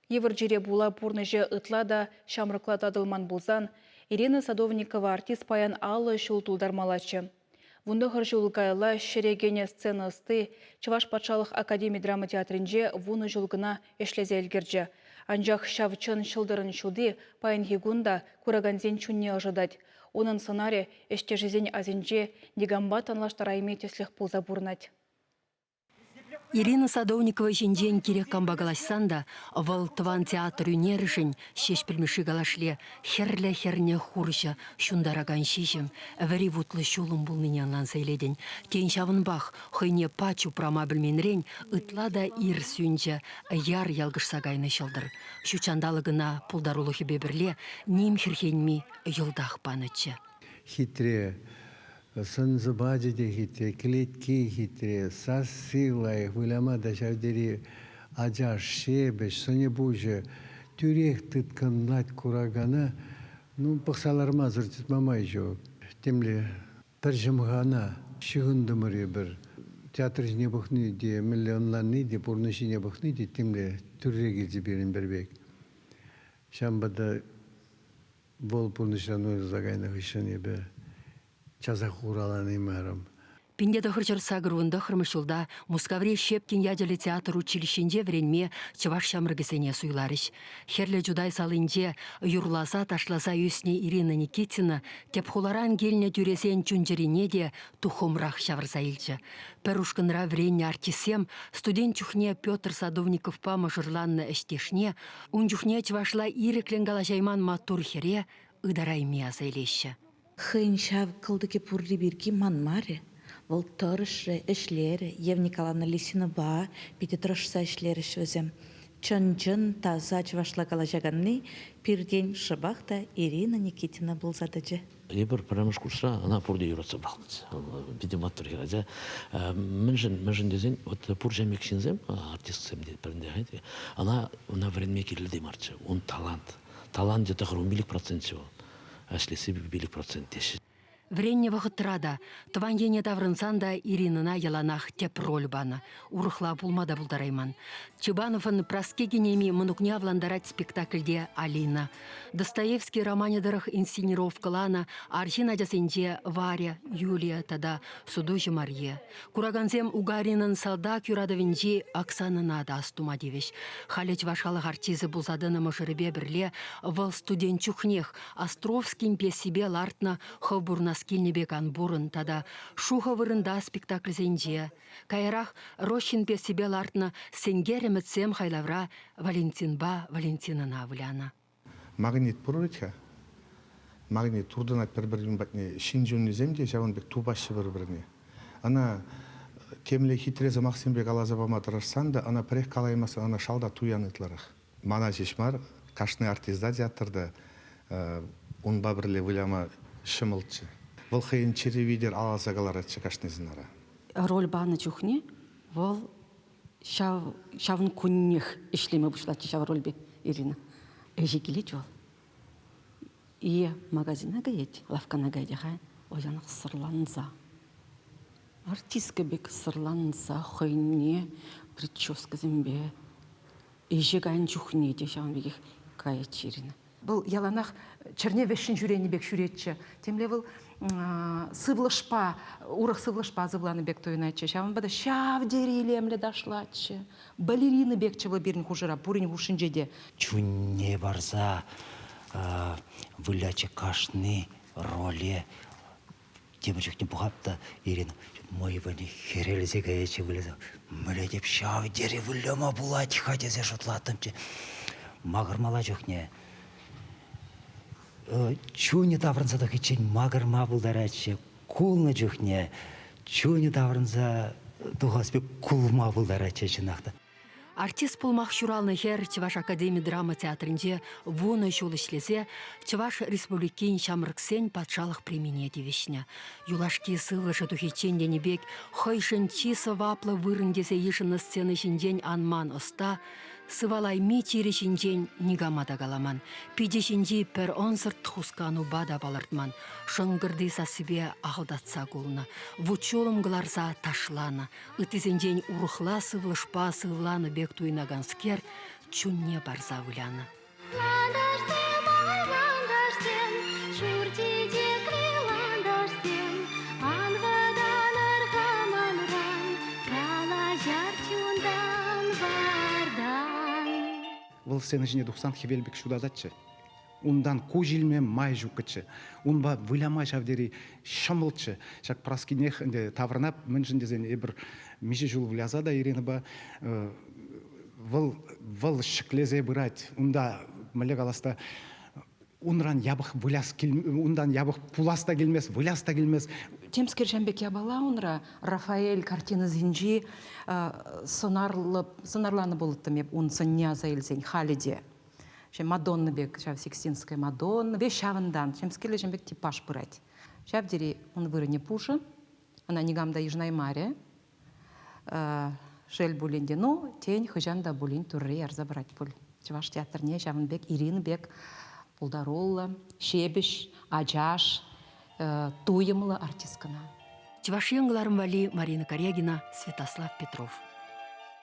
Йывӑр чире пула пурнӑҫӗ ытла та ҫамрӑкла татӑлман пулсан Ирина Садовникова артист паян 50 ҫул тултармаллаччӗ. 19 ҫул каялла ҫӗре кӗнӗ сцена ӑсти Чӑваш патшалӑх академи драма театрӗнче вунӑ ҫул кӑна ӗҫлесе ӗлкӗрчӗ. Анчах ҫав чӑн ҫӑлтӑрӑн ҫути паянхи кун та куракансен чунне ӑшӑтать. Унӑн сӑнарӗ ӗҫтешӗсен асӗнче никампа танлаштарайми тӗслӗх пулса пурӑнать. Ирина Садовникова ҫинчен кирек кампа калаҫсан та вӑл тӑван театр ӳнерӗшӗн Ҫеҫпӗл Мишши калашле хӗрлӗ хӗрне хурҫӑ ҫунтаракан ҫиҫӗм, вӗри вутлӑ ҫулӑм пулнине ӑнланса илетӗн. Тен, ҫавӑнпах хӑйне пач упрама пӗлменрен ытла та ир сӳнчӗ, яр ялкӑшса кайнӑ ҫӑлтӑр. Ҫутҫанталӑк ӑна пултарулӑхӗпе пӗрле ним хӗрхенми йӑлтах панӑччӗ. Хитре Сӑн-сӑпачӗ те хитре, кӗлетки хитре, сасси лайӑх, выляма та ҫав тери ачаш, ҫепӗҫ, сӑнӗ-пуҫӗ тӳрех тыткӑнлать куракана. Ну, пӑхса лармасӑр чӑтма май ҫук. Темле пӗр ҫӑмхана ҫыхӑнтӑмӑр эпир. Театр ҫине пӑхни те, мӗнле ӑнланни те, пурнӑҫ ҫине пӑхни те темле тӳрре килчӗ пирӗн пӗр пек. Ҫавӑнпа та Вӑл пурнӑҫран уйрӑлса кайнӑ хыҫҫӑн эпӗ часах ураланаймарӑм. 1989 ҫулта Мускаври Щепкин ячӗллӗ театр училищинче вӗренме чӑваш ҫамрӑкӗсене суйларӗҫ. Хӗрлӗ Чутай салинче юрласа-ташласа ӳснӗ Ирина Никитина тӗп хуларан килнӗ тӳресен чун-чӗрине те туххӑмрах ҫавӑрса илчӗ. Пӗр ушкӑнра вӗреннӗ артистсем студент чухне Петр Садовниковпа мӑшӑрланнӑ ӗҫтешне Ун чухне чӑвашла ирӗклӗн калаҫайман маттур хӗре ытарайми аса илеҫҫӗ. Хӑйӗн ҫав кӑлтӑкӗ пурри пирки манмарӗ. Вӑл тӑрӑшрӗ, ӗҫлерӗ. Ев Николаевна Лисинӑпа питӗ тӑрӑшса ӗҫлерӗҫ вӗсем. Чӑн-чӑн таса чӑвашла калаҫаканни пиртен шӑпах та Ирина Никитина пулса тӑчӗ. Эпир пӗрремӗш курсра ӑна пурте юратса пӑрахнӑччӗ. Питӗ маттур хӗрача. Мӗншӗн, мӗншӗн тесен, вот пур ҫамрӑк ҫынсем, артистсем те пӗринте, ӑна ӑна вӗренме кирлӗ те марччӗ. Ун талант. Таланчӗ 95 процентчӗ вӑл. Ӗҫлесси 5% теҫҫӗ. Вӗреннӗ вӑхӑтра та, тӑван ене таврӑнсан та Иринӑна яланах тӗп роль панӑ. Урӑхла пулма та пултарайман. Чебановӑн Праски кинеми мӑнукне авлантарать спектакльте Алина. Достоевский романӗ тӑрӑх инсценировкӑланӑ арҫын ачасенче Варя, Юлия тата сутуҫӑ Марье. Куракансем Угаринӑн салтак юратӑвӗнчи Оксанӑна та астума тивӗҫ. Халӗ чӑваш халӑх артисчӗ пулса тӑнӑ мӑшӑрӗпе пӗрле вӑл студент чухнех Островскин пьесипе лартнӑ Хӑв пурӑнас килнӗ пек ан пурӑн тата Шухӑ вырӑнта спектакльсенче, каярах Рощин пьесипе лартнӑ Сенкер ӗмӗтсем хайлавра Валентинпа Валентинӑна вылянӑ. Магнит пур вӗт-ха. Магнит туртӑнать пӗр-пӗрин патне. Ҫын чунӗсем те ҫавӑн пек тупаҫҫӗ пӗр-пӗрне. Ӑна темле хитре сӑмахсемпе каласа пама тӑрӑшсан та ӑна пӗрех калаймастӑн, ӑна шалта туян ытларах. Мана ҫеҫ мар, кашни артиста театрта унпа пӗрле выляма ҫӑмӑлччӗ. Вӑл хӑйӗн чӗри витӗр аласа кӑларатчӗ кашни сӑнара. Роль панӑ чухне вӑл ҫав ҫавӑн куннех ӗҫлеме пуҫлатчӗ ҫав рольпе Ирина. Ӗҫе килет вӑл. Е магазина каять, лавккана каять-ха, ӑҫанах сӑрланса. Артистка пек сӑрланса хӑйне прическӑсемпе ӗҫе кайнӑ чухне те ҫавӑн пекех каять Ирина. Вӑл яланах чӗрне вӗҫҫӗн ҫӳренӗ пек ҫӳретчӗ. Темле вӑл сывлӑшпа, урӑх сывлӑшпа сывланӑ пек туйӑнатчӗ. Ҫавӑнпа та ҫав тери илемлӗ ташлатчӗ. Балерина пекчӗ вӑл пирӗн хушӑра, пурин хушшинче те. Чунне парса вылячӗ кашни роле. Тепӗр чухне пӑхап та Ирина мӑй валли хӗрелсе каятчӗ выляса. Мӗнле ҫав тери выляма пулать-ха тесе шутлаттӑмччӗ. Макӑрмалла чухне чунӗ таврӑнса тухиччен макӑрма пултаратчӗ. Кулнӑ чухне чунӗ таврӑнса тухас пек кулма пултаратчӗ чӑнах та. Артист пулмах ҫуралнӑ хӗр Чӑваш академи драма театрӗнче вунӑ ҫул ӗҫлесе Чӑваш Республикин ҫамрӑксен патшалӑх премине тивӗҫнӗ. Юлашки сывлӑшӗ тухиччен тенӗ пек хӑйшӗн чи сӑваплӑ вырӑн тесе йышӑннӑ сцена ҫинчен анман ӑста сывалайми чирӗ ҫинчен никама та каламан, пичӗ ҫинчи пӗр ӑнсӑрт хусканупа та палӑртман, шӑнкӑрти сассипе ахӑлтатса кулнӑ, вут-ҫулӑм кӑларса ташланӑ, ыттисенчен урӑхла сывлӑшпа сывланӑ пек туйӑнаканскер, чунне парса вылянӑ. Лантӑшсем, ай, лантӑшсем, шур чечекри лантӑшсем, ан вӑтанӑр-ха манран, калаҫар чунтан вартан. Вӑл сцена ҫине тухсан хӗвел пек ҫутататчӗ. Унтан куҫ илме май ҫуккӑччӗ. Унпа выляма ҫав тери ҫӑмӑлччӗ. Ҫак Праскинех ӗнтӗ таврӑнап, мӗншӗн тесен эпир миҫе ҫул выляса та Иринӑпа вӑл вӑл ҫӗклесе пырать. Унта мӗнле калас та унран япӑх выляс унтан япӑх пулас та килмест, выляс та килмест. Темскер ҫам пек япала унра Рафаэль картинӑсенчи сӑнарлӑ сӑнарланӑ пулӑттӑм эп ун сӑнне аса илсен халӗ те. Мадонна пек ҫав Сикстинская Мадонна веҫ ҫавӑнтан темскерле ҫам пек типаж пырать. Ҫав тери ун вырӑнӗ пушӑ. Ӑна никам та йышӑнаймарӗ. Шел пулин те, ну, тен, хӑҫан та пулин турри ярса парать пуль. Чӑваш театрне ҫавӑн пек Ирина пек пултаруллӑ, ҫепӗҫ, ачаш, туйӑмлӑ артисткӑна. Чӑваш Ен кӑларӑм валли Марина Карягина, Святослав Петров.